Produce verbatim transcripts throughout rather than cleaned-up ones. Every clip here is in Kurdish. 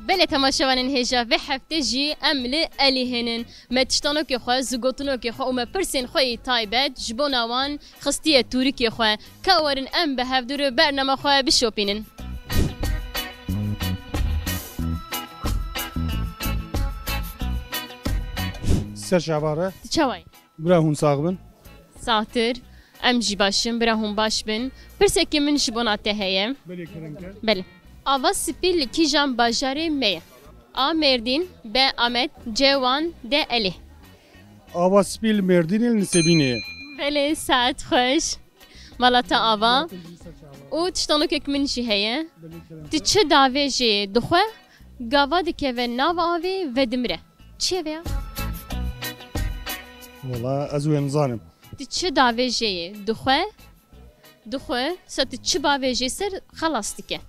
Belê temaşevanên hêja, vê hefte jî em li Elî hênin. Me tiştanokê xwe, zigotinokê xwe û me pirsên xwe yî taybet ji bona wan xistiye tûrikê xwe. Ka werin em bi hevdû re bernama xwe bişopînin. Ser şavare. Tu çawa yî? Bira hûn sax bin. Saxtir. Em jî baş in, bira hûn baş bin. Pirsekê min ji bona te heye. Belê, kerem ke. Belê. Ava spî li kîjan bajarê me ye? A Mêrdîn, B Amed, C Wan, D Elê. Ava spî li Mêrdînê, li Nisêbînê ye. Belê, saet xweş. Mala te ava. Û tiştanokek min jî heye. Belê, kerem ke. Tu çi davêjê dixwe, gava dikeve nav avê, vedimire. Çi ye vêya? Wala ez wê nizanim. Tu çi davêjê dixwe, dixwe, sa tu çi bavêjê ser xelas dike.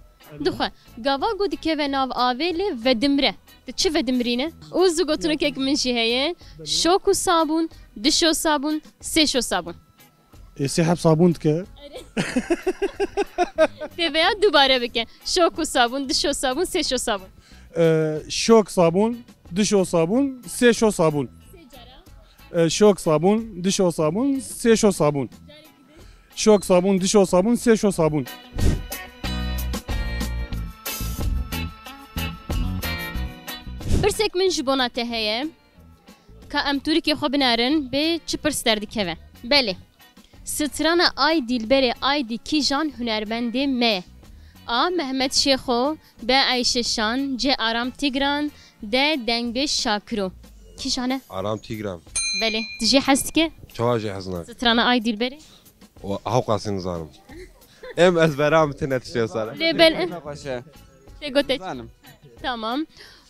Dixwe. Gava ku dikeve nav avê lê vedimre. Tu çi vedimrîne? Û zigotinokek min jî heye. Şok û sabûn, dişo sabûn, sêşo sabûn. Ê, sê heb sabûn dike. Tê vêya dubare bike. Şok û sabûn, dişo sabûn, sêşo sabûn. Ê, şok sabûn, dişo sabûn, sêşo sabûn. Ê, şok sabûn, dişo sabûn, sêşo sabûn. Şok sabûn, dişo sabûn, sêşo sabûn. Pirsek min ji bona te heye. Ka em tûrikê xwe binerin, bê çi pirs derdikeve? Belê. Strana Ay Dilberê Aydî kîjan hunermendê me ye? A Mehmet Şêxo, B Ayşe Şan, C Aram Tigran, D Dengbêj Şakiro. Kîjan e? Aram Tigran. Belê. Tu jê hez dike? Çawa jê hez nake? Strana Ay Dilberê? O, hewqasî nizanim. Em ezbera min tune tiştê sar e. Lê bel- Nexweşe. Tê gote. Zanim. Tamam.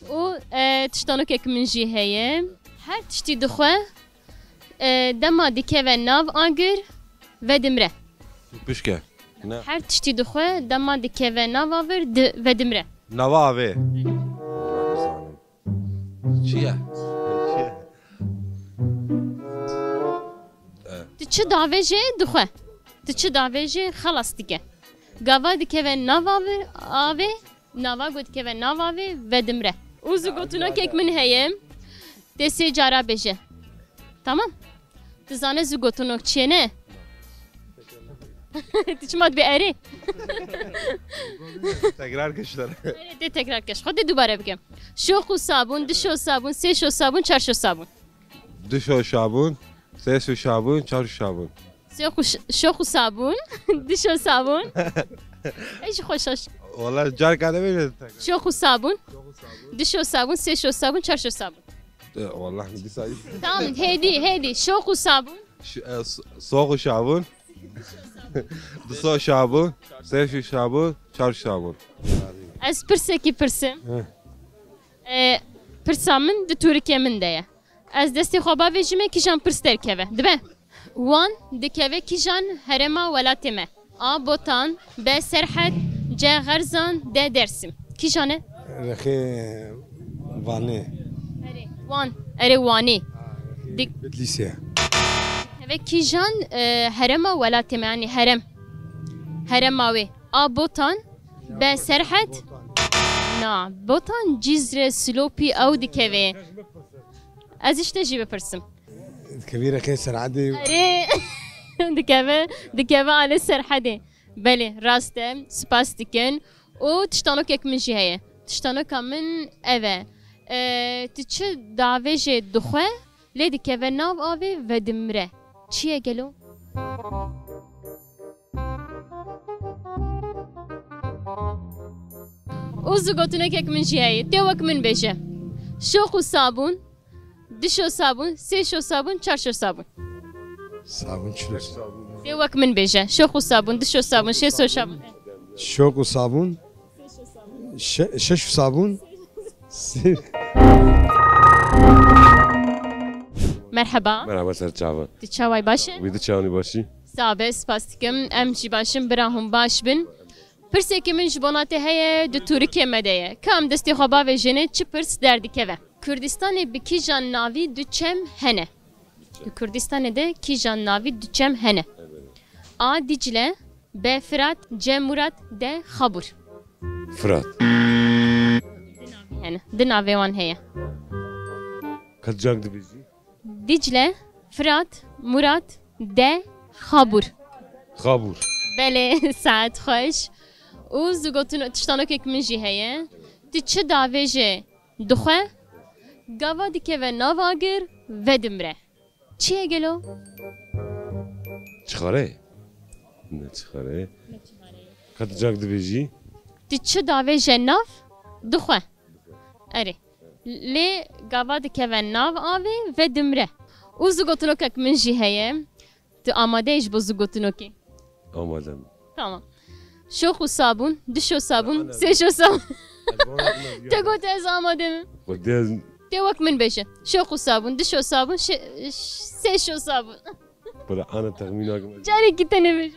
Û, e, tiştanokek min jî heye. Her tiştî dixwe, e, dema dikeve nav agir, vedimre. Pişke. Ne? Her tiştî dixwe, dema dikeve nav avir, di-, vedimre. Nava avê. Çi ye? Çi ye? Tu çi davêjê dixwe. Tu çi davêjê xelas dike. Gava dikeve nav avê, avê, nava ku dikeve nav avê, vedimre. Û zigotinokek min heye. Tê sê cara bêje. Tamam? Tu zane zigotinok çi ye, ne? Tu çima dibê erê? Tekrar kişler. Erê, dê tekrar keş. Xwe dê dubare bikim. Şoq û sabûn, dişo sabûn, sêşo sabûn, çarşo sabûn. Dişo şabûn, sêşo şabûn, çarşo şabûn. Şoq û ş-, şoq û sabûn, dişo sabûn. Ey, ji xwe şaş. Wala carka de bêje tekrar. Şoq û sabûn, dişo sabûn, sêşo sabûn, çarşo sabûn. E, wala, dîsa. Tamam, hêdî, hêdî. Şoq û sabûn. Ş-, e, s-, soq û şabûn. Diso şabûn. Sêşo şabûn. Çarşo şabûn. Ez pirsekî pirsim. Heh. E, pirsa min di tûrikê min de ye. Ez destê xwe bavêjime, kîjan pirs derkeve. Dibe. Wan dikeve kîjan herêma welatê me? A Botan, B Serhed, C Xerzan, D Dersim. Kîjan e? Rexê Vanê. Erê, Wan. Erê, Wanê. Dik- Bitlîsê. Dikeve kîjan, e, herêma welatê me, yanî herem. Herêma wê. A Botan, B Serhed. Na, Botan, Cizre, Silopî ew dikeve. Ez îşte jî bipirsim. Dikevî rexê Serhedê. Erê, dikeve, dikeve alê Serhedê. Belê, rast e, spas dikin. Û tiştanokek min jî heye. Tiştanoka min ev e. E, tu çi davêjê dixwe, lê dikeve nav avê vedimre. Çi ye gelo? Û zigotinekek min jî heye. Tê wek min bêje. Şoq û sabûn, dişo sabûn, sêşo sabûn, çarşo sabûn. Sabûn çilo. Tê wek min bêje. Şoq û sabûn, dişo sabûn, sêşo sabûn. Şoq û sabûn. Şe-, şeş û sabûn. Merheba. Merheba, ser çava. Tu çawa yî, baş î? Wî di çawanî başî? Sabe, spas dikim. Em jî baş in, bira hûn baş bin. Pirsekî min ji bona te heye, di tûrikê me de ye. Ka em destê xwe bavêjine, çi pirs derdikeve? Kurdistanê bi kîjan navî du çem hene? Di Kurdistanê de kîjan navî du çem hene? A Dicle, B Firat, C Murat, D Xabur. Firat. Di navê wan heye. Ka cak dibêjî? Dicle, Firat, Murat, De, Xabûr. Xabûr. Belê, saet xweş. Û zû gotin, tiştanokek min jî heye. Tu çi davêje dixwe, gava dikeve nav agir, vedimre. Çi ye gelo? Çixare? Ne çixare? Ka tu cak dibêjî? Tu çi davêje nav, dixwe. Erê. Lê gava dikeve nav avê, vedimre. Û zû gotinokek min jî heye. Tu amade yî ji bo zû gotinokê? Amade me. Tamam. Şox û sabûn, dişo sabûn, sêşo sabûn. Te got ez amade me. Xwedê ez Tê wek min bêje. Şox û sabûn, dişo sabûn, şe-, sêşo sabûn. Bira ana texmîna kim ez. Carekî tenê bêje.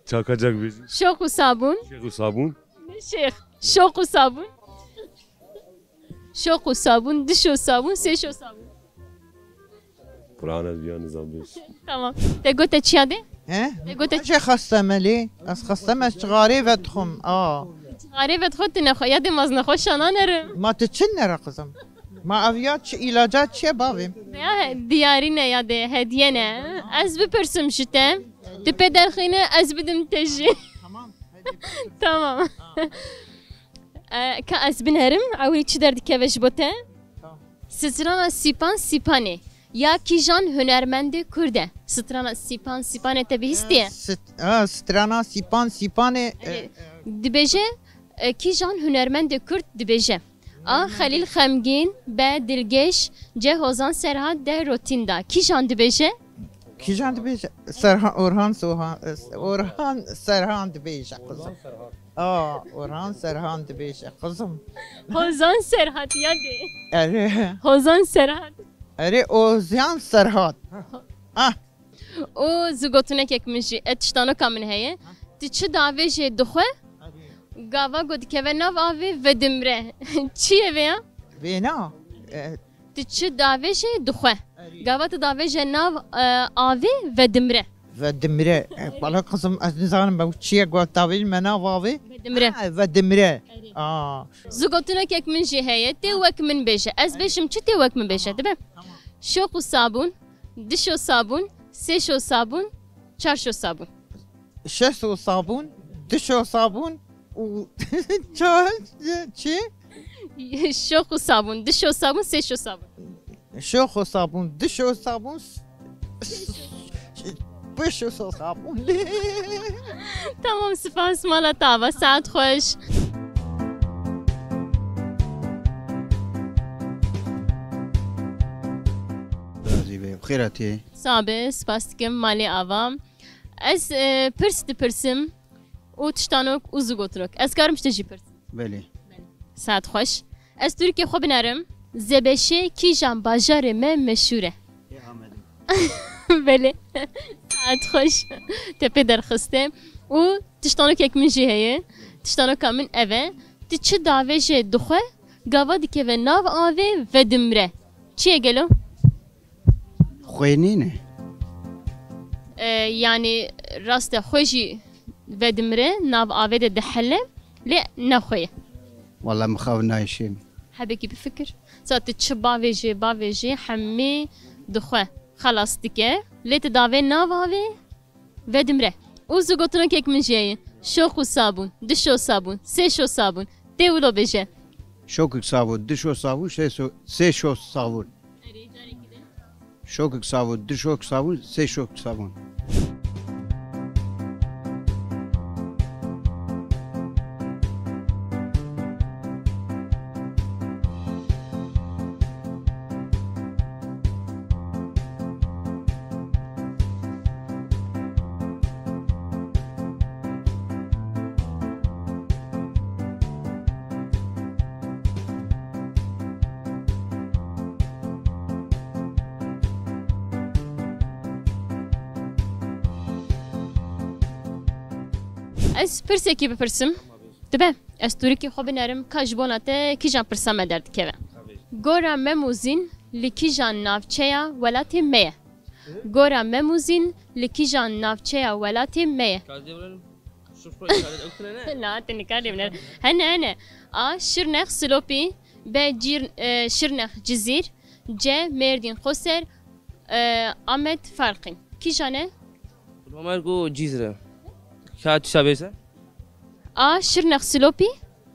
Çaka cak bêjî. Şox û sabûn. Şêx û sabûn. Ne şêx. Şox û sabûn. Şox û sabûn, dişo sabûn, sêşo sabûn. Quran ez biyan nizam bêj. Tamam. Te gote çiya de? He? Te gote Jê xeste me lê. Ez xeste me, ez çixarê vedixwim. A. Çixarê vedixwe tu nexwe. Ya de maz nexwe şana nere. Ma tu çi nere qizim? Ma ev ya çi ilaca çi ye bavê? Ya he, diyarî ne ya de, hediye ne. Ez bipirsim ji te. Tu pê derxîne, ez bidim te jî. Tamam. Tamam. E, ka ez binerim, ewilî çi derdikeve ji bo te? Tamam. Strana Sîpan Sîpanê ya kîjan hunermendê Kurd e? Strana Sîpan Sîpanê te bihîstiye? St-, ha, strana Sîpan Sîpanê, e, Erê, dibêje, e, kîjan hunermendê Kurd dibêje? A. Xelîl Xemgîn, B. Dilgeş, C. Hozan Serhat, D. Rotinda. Kîjan dibêje? Kîjan dibêje? Serhan, Orhan Sohan, Orhan Serhan dibêje qizim. Aa, Orhan Serhan dibêje qizim. Hozan Serhat ya de. Erê. Hozan Serhat. Erê, Ozyan Serhat. Ah. Û zû gotinekek min jî, e, tiştanoka min heye. Tu çi davêjê dixwe? Gava ku dikeve nav avê vedimre. Çi ye vê ya? Vêna. E, Tu çi davêjê dixwe. Gava tu davêje nav, e, avê vedimre. Vedimre. E, bala qizim, ez nizanim be çi ye, got davêj me nav avê. Vedimre. Ha, vedimre. Aa. Zû gotinekek min jî heye. Tê wek min bêje. Ez bêjim çi, tê wek min bêje. Dibe? Tamam. Şox û sabûn, dişo sabûn, sêşo sabûn, çarşo sabûn. Şeso sabûn, dişo sabûn û ça-, çi? Şox û sabûn, dişo sabûn, sêşo sabûn. Şox û sabûn, dişo sabûn, s-, s-, pêşo sabûn. Tamam, spas, mala te ava, saet xweş. Razî be, xêr hatî. Sabe, spas dikim, malê ava. Ez, e, pirs dipirsim û tiştanok û zû gotinok. Ez karim ji te jî pirsim? Belê. Saet xweş. Ez tûrikê xwe binerim. Zebeşê kîjan bajarê me meşhûr e? Ê Amedê. Belê. Saet xweş. Te pê derxiste. Û tiştanokek min jî heye. Tiştanoka min ev e. Tu çi davêjê dixwe, gava dikeve nav avê vedimre. Çi ye gelo? Xwênîn e. E, yanî rast e, xwe jî vedimre, nav avê de dihele, lê ne xwe ye. Wala min xew nayê şêm. Hebekî bifikir. Sa tu çi bavêjê, bavêjê, hemî dixwe. Xelas dike. Lê tu davê nav avê, vedimre. Û zû gotinokek min jî heye. Şox û sabûn, dişo sabûn, sêşo sabûn. Tê wilo bêje. Şokik sabûn, dişo sabûn, sêşo, sêşo sabûn. Şokik sabûn, dişok sabûn, sêşok sabûn. Ez pirsekî bipirsim. Dibe, ez tûrikî xwe binerim, ka ji bona te kîjan pirsa me derdikeve? Gora Memûzîn li kîjan navçeya welatê me ye? Gora Memûzîn li kîjan navçeya welatê me ye? Na, te nikarî binêre. Hene, hene. A. Şirnex, Silopî. B. Cîr-, e, Şirnex Cizîr. C. Mêrdîn Qoser. E, Amed Ferqîn. Kîjan e? Romer ku Cizre. Ka tişta bêse? A. Şirnex Silopî.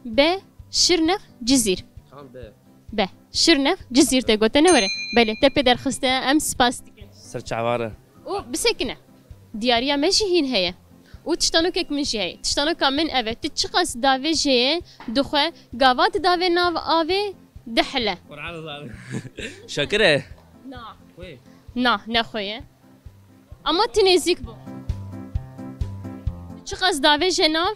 B. Şirnex Cizîr. Tamam, B. B. Şirnex Cizîr te gote, ne were? Belê, te pê derxiste, em spas dikin. Ser çavare. Û bisekine. Diyariya me jî hîn heye. Û tiştanokek min jî heye. Tiştanoka min ev e. Tu çiqas davêjê dixwe, gava tu davê nav avê dihile. Qur'an zalim. Şakir e? Na. Xwê. Na, ne xwe ye. Ama tu nêzîk bû. Tu çiqas davêjê nav,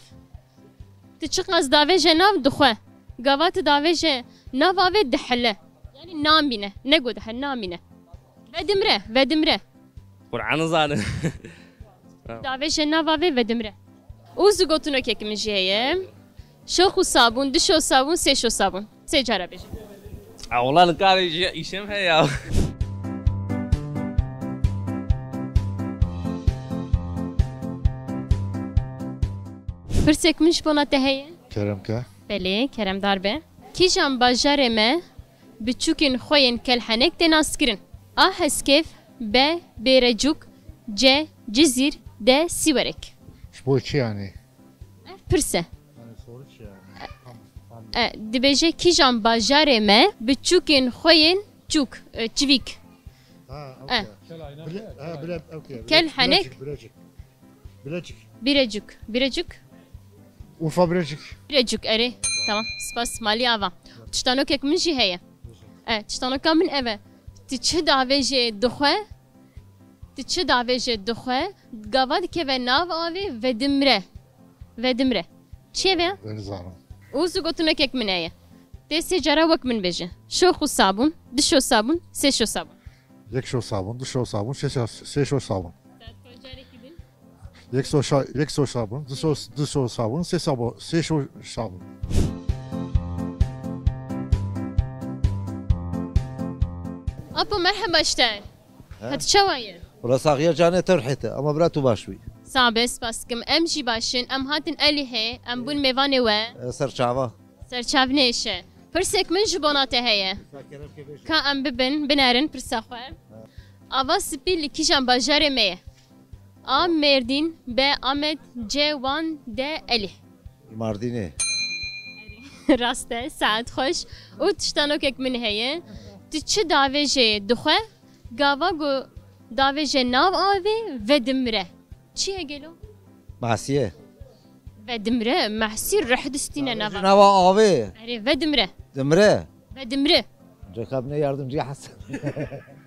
tu çiqas davêjê nav dixwe. Gava tu davêjê nav avê dihile. Yani namîne. Ne got dihile, namîne. Vedimre, vedimre. Qur'an zalim. Davêjê nav avê vedimre. Û zigotinokek min jî heye. Şo xwe sabûn, du şo sabûn, sê şo sabûn. Sê cara bêje. A, wala li karê jî îşem heye ya. Pirsek min ji bona te heye? Kerem ke. Belê, keremdar be. Kîjan bajarê me bi çûkên xwe yên kelhenek tê naskirin? A. Heskêv. B. Bêrecûk. C. Cizîr. D. Siwerek. Ji bo çi yani? Ev pirs e. Yani soru çi yani? E, dibêje kîjan bajarê me bi çûkên xwe yên çûk, e, çivîk. Ha, E. okey. Bile, ha, bile, okey. Kel henek. Bilecik, Bilecik. Bilecik. Birecûk. Birecûk. Urfa Bilecik. Birecûk, erê. Tamam. Spas. Malî ava. Tiştanokek min jî heye. E, tiştanoka min ev e. Tu çi davêjê dixwe? Tu çi davêjê dixwe? Gava dikeve nav avê vedimre. Vedimre. Çi ye vê? Vê nizanim. Û zigotinokek min heye. Tê sê cara wek min bêje. Şo xwe sabûn, du şo sabûn, sê şo sabûn. Yek şo sabûn, du şo sabûn, sê şo, sê şo sabûn. Yek şo şa-, yek şo sabûn, du şo, du şo sabûn, sê sabo-, sê şo sabûn. Apo, merheba ji te. He? Ka tu çawa ye? Wala saxiya canê te rihê te, ama bira tu baş bî. Sax be, spas dikim. Em jî baş in. Em hatin Elîhê, em bûn mêvanê we. E, ser çava. Serçavnêşe. Pirsek min ji bona te heye. Ka em bibin, binerin pirsa xwe. Ava spî li kîjan bajarê me ye? A. Mêrdîn, B. Amed, C. Wan, D. Elîh. Mardînê. Rast e, saet xweş. Û tiştanokek min heye. Tu çi davêjê dixwe? Gava ku davêje nav avê vedimre. Çi ye gelo? Mehsiye. Vedimre, mehsî rih distîne nava. Nava avê. Erê, vedimre. Dimre. Vedimre. Cekab ne yardımcı Hasan.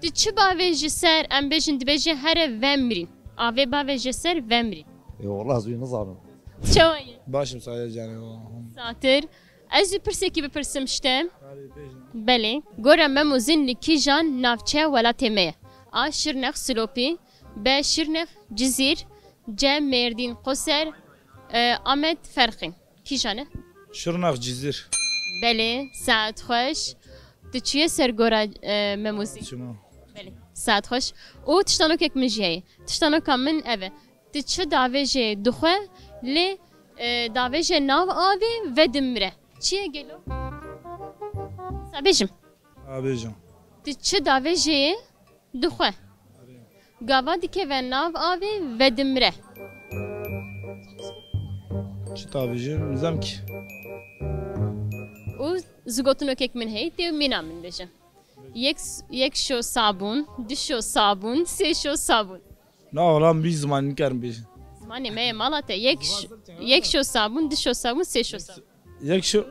Tu çi bavêjî ser, em bêjin dibêje here vemrîn. Avê bavêje ser vemrîn. E, wallah ez wî nizanim. Çawa ye? Başım, saye canê. Satir. Ez jî pirsekî bipirsim ji te. Belê. Gora Mem û Zîn li kîjan navçeya welatê me ye? A. Şirnex Silopî. B. Şirnex Cizîr. C. Mêrdîn Qoser. E, Amed Ferqîn. Kîjan e? Şirnex Cizîr. Belê, saet xweş. Tu çûye ser gora, e, Mem û Zîn? Çima? Belê, saet xweş. Û tiştanokek min jî heye. Tiştanoka min ev e. Tu çi davêjê dixwe, lê, e, davêje nav avê vedimre. Çi ye gelo? Sa bêjim. A, bêjim. Tu çi davêjê dixwe? Gava dikeve nav avê vedimre. Çi davêjê? Nizam ki. Û zigotinokek min heye, tê mîna min bêje. Yek, yek şo sabûn, du şo sabûn, sê şo sabûn. Na, wala min bî zimanî nikarim bêjim. Zimanê me ye mala te. Yek ş-, yek şo sabûn, du şo sabûn, sê şo sabûn. Yek şo,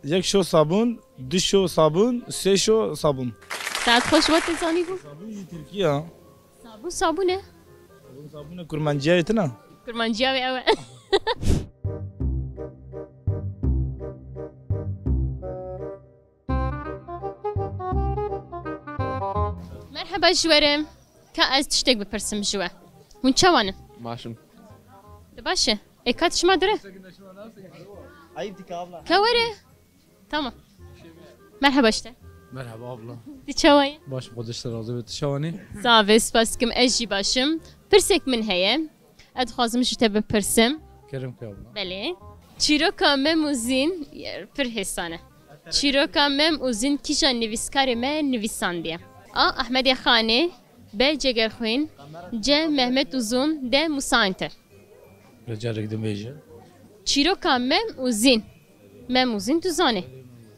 yek şo sabûn, du şo sabûn, sê şo sabûn. Saet xweş, we tê zanîbû? Sabûn jî Tirkî ya. Sabûn, sabûn e. Sabûn, sabûn e, kurmanciya wê tune. Kurmanciya wê ew e. Merheba ji we re. Ka ez tiştek bipirsim ji we. Hûn çawa ne? Başim. Tu baş e? Ê, ka tu şima dire? Ayıp dike abla. Ka were. Tamam. Merheba işte. Merhaba abla. Tu çawa ye? Baş, Xwedê ji te razî be, tu çawa ne? Sax be, spas dikim, ez jî baş im. Pirsek min heye. Ez dixwazim ji te bipirsim. Kerem ke abla. Belê. Çîroka Mem û Zîn pir hêsan e. Çîroka Mem û Zîn kîja nivîskarê me nivîsandiye? A. Ehmedê Xanê. B. Cegerxwîn. C. Mehmet Uzun. D. Musa Enter. Carek din bêje. Çîroka Mem û Zîn. Mem û Zîn tu zanê.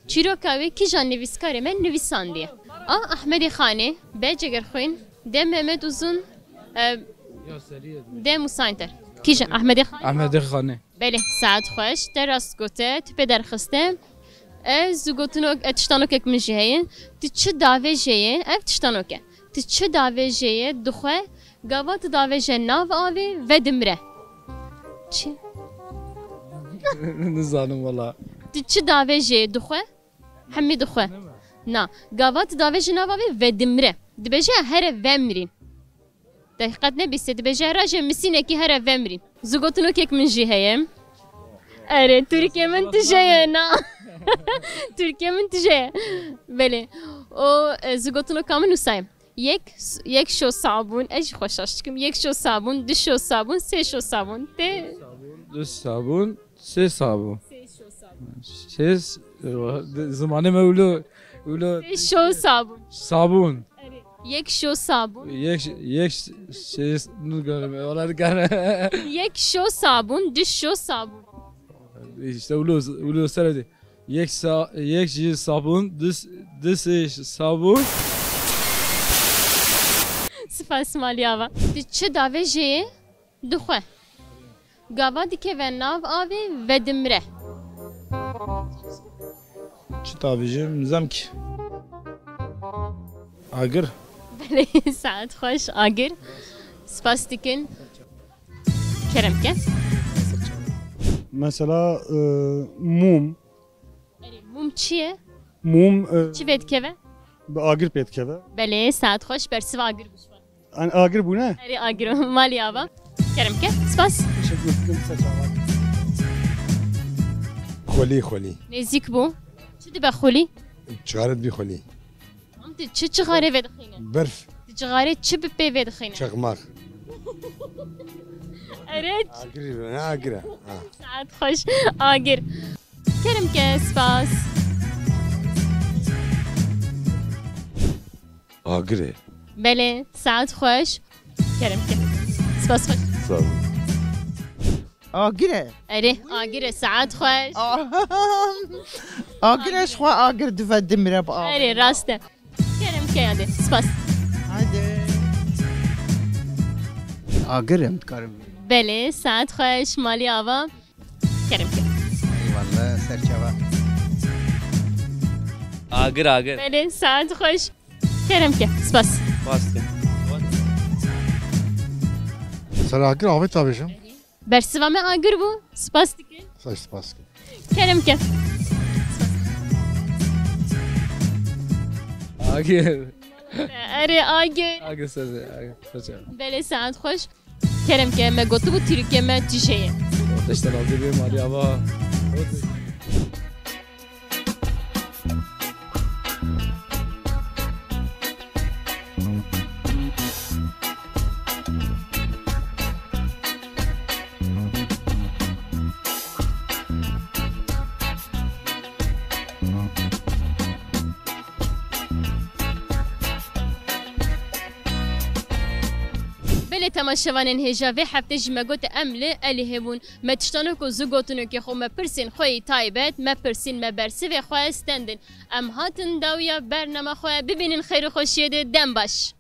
Çîroka wê kîja nivîskarê me nivîsandiye? A. Ehmedê Xanê. B. Cegerxwîn. D. Mehmet Uzun. E, D. Musa Enter. Kîja? Ehmedê Xanê. Ehmedê Xanê. Belê, saet xweş. Te rast gote, tu pê derxiste. Ez ji gotinok, e, tiştanokek min jî heye. Tu çi davêjê yê? Ev tiştanok e. Tu çi davêjê yê dixwe, gava tu davêje nav avê, vedimre? Çi? Nizanim wala. Tu çi davêjê yê dixwe? Hemî dixwe. Na. Gava tu davêje nav avê, vedimre. Dibêje here vemrîn. Deqet nebîse, dibêje, "Rajê misînekî here vemrîn." Zigotinokek min jî heye. Erê, Tirkê min tije ye, na. Tirkê min tije ye. Belê. O, e, zigotinoka min wisa ye. Yek, yek şo sabûn, ez jî xwe şaş dikim. Yek şo sabûn, du şo sabûn, sê şo sabûn. Tê? Du sabûn, sê sabûn. Sê şo sabûn. Sê, zimanê me wilo, wilo. Sê şo sabûn. Sabûn. Erê. Yek şo sabûn. Yek, yek şey, nigare, wala nigare. Yek şo sabûn, du şo sabûn. İşte ulo, ulo seredi. Yek sa, yek ji sabûn, du, du sê sabûn. Spas Maliyava. Tu çi davêjê yê? Dixwe. Gava dikeve nav avê, vedimre. Çi davêjim, nizam ki. Agir. Belê, saet xweş, agir. Spas dikin. Kerem ke. Mesela, e, mum. Erê, mum çi ye? Mum, e, çi vê dikeve? Bi agir pê dikeve. Belê, saet xweş, bersiva agir bişwe. An agir bûne? Erê, agir, malî ava. Kerem ke, spas. Teşekkür ederim, ser çava. Xwelî, xwelî. Nêzîk bû. Çi dibe xwelî? Çixare dibî xwelî. Em tu çi çixarê vedixîne? Berf. Tu çixarê çi bi pê vedixîne? Çakmak. Erê. Agir, ne agir e? Ha. Saet xweş. Agir. Kerem ke, spas. Agirê. Belê, saet xweş. Kerem ke. Spas xweş. Sağ olun. Agir e. Erê, agir e, saet xweş. Agir e, ji xwe agir dive dimire bi agir. Erê, rast e. Kerem ke yadê. Spas. Haydi. Agir em dikarim. Belê, saet xweş, malî ava. Kerem ke. Eyvallah, serçava. Agir, agir. Belê, saet xweş. Kerem ke. Spas. Spas ke. Ser agir avê tabêjim. Bersiva me agir bû. Spas dikim. Saç spas ke. Kerem ke. Agir. Erê agir. Agir sezê, agir. Saça. Belê, saet xweş. Kerem ke, me gotibû Tirkê me tije ye. Ateşten aldı bir mali ama. Belê temaşevanên hêja, vê hefte jî me got em li Elihê bûn. Me tiştanok û zigotinokê xwe, me pirsên xwe yî taybet, me pirsîn, me bersivê xwe stendin. Em hatin dawiya bernama xwe, bibînin xeyr û xweşiyê de, dem baş.